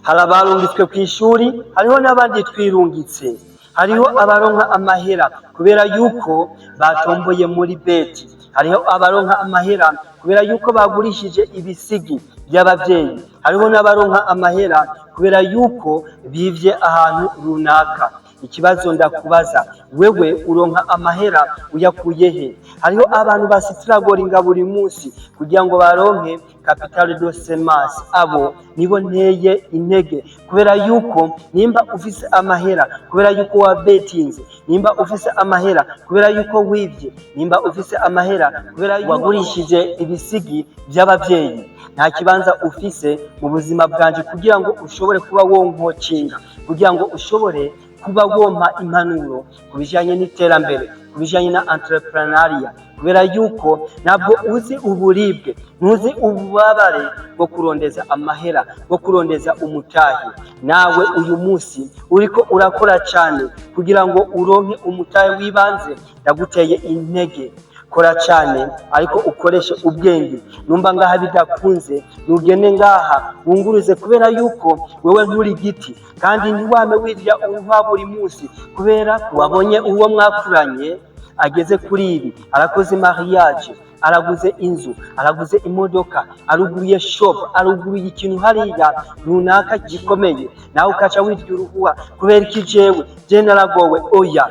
Hari abarungitswe kw'ishuri, hariho n'abandi twirungitse. Hariho abaronka amahera kubera yuko batomboye muri beti, hariho abaronka amahera kubera yuko bagurishije ibisigi by'abavyeyi, hariho n'abaronka amahera kubera yuko bivye ahantu runaka. Ikibazo ndakubaza, wewe uronka amahera uyakuye he? Hariho abantu basitiragoringa buri munsi kugira ngo baronke capital de semence. Abo nibo nteye intege, kubera yuko nimba ufise amahera kubera yuko wabetinze, nimba ufise amahera kubera yuko wivye, nimba ufise amahera kubera yuko wagurishije ibisigi by'abavyeyi, nta kibanza ufise mu buzima bwanje kugira ngo ushobore kuba wonkocinga, kugira ngo ushobore kuba wompa impanuro ku bijanye n'iterambere, ku bijanye na entrepreneuriat, kubera yuko ntabwo uzi uburibwe, ntuzi ububabare bwo kurondeza amahera, bwo kurondeza umutahe. Nawe uyu munsi uriko urakora cyane kugira ngo uronke umutahe w'ibanze, ndaguteye intege: kora cyane, ariko ukoreshe ubwenge. Numva ngaha bidakunze, nugende ngaha wunguruze, kubera yuko wewe nturi igiti, kandi ntiwame wirya uruhwa buri munsi kubera wabonye uwo mwakuranye ageze kuri ibi, arakoze mariage, araguze inzu, araguze imodoka, aruguruye shop, aruguruye ikintu hariya runaka gikomeye, nawe ukaca wirya uruhuha: "Kubera iki jewe? Je naragowe." Oya,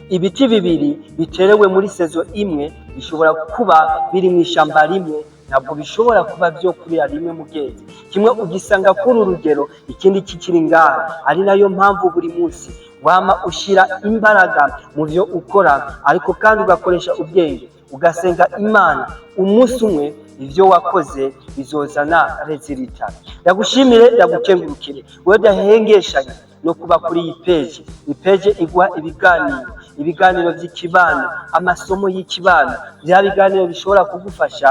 ibiti bibiri biterewe muri saison imwe bishobora kuba biri mu ishyamba rimwe, ntabwo bishobora kuba byo kurira rimwe, mugenzi. Kimwe ugisanga kuri urugero, ikindi kikiri ngaha. Ari nayo mpamvu buri munsi wama ushyira imbaraga mu byo ukora, ariko kandi ugakoresha ubwenge, ugasenga Imana. Umunsi umwe ibyo wakoze bizozana résultat. Ndagushimire, ndagukengurukire wowe udahengeshanya no kuba kuri iyi page. Iyi page iguha ibiganiro, ibiganiro by'ikibano, amasomo y'ikibano, bya biganiro bishobora kugufasha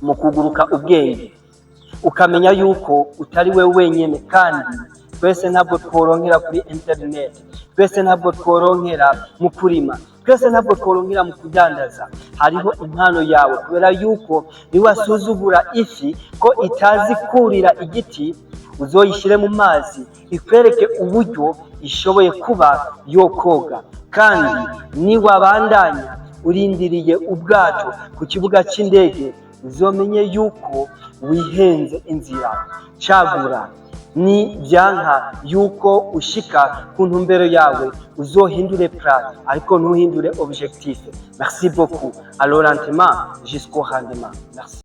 mu kuguruka ubwenge, ukamenya yuko utari we wenyine, kandi twese ntabwo tworonkera kuri interineti, twese ntabwo tworonkera mu kurima, twese ntabwo tworonkera mu kudandaza. Hariho impano yawe, kubera yuko niwasuzugura ifi ko itazi kurira igiti, uzoyishyire mu mazi ikwereke uburyo ishoboye kuba yokoga. Kandi niwabandanya urindiriye ubwato ku kibuga cy'indege, uzomenye yuko wihenze inzira. Cagura. Ni byanka yuko ushika ku ntumbero yawe, uzohindure plan, ariko ntuhindure objectif. Merci beaucoup, alors lentement jusqu'au rendement. Merci.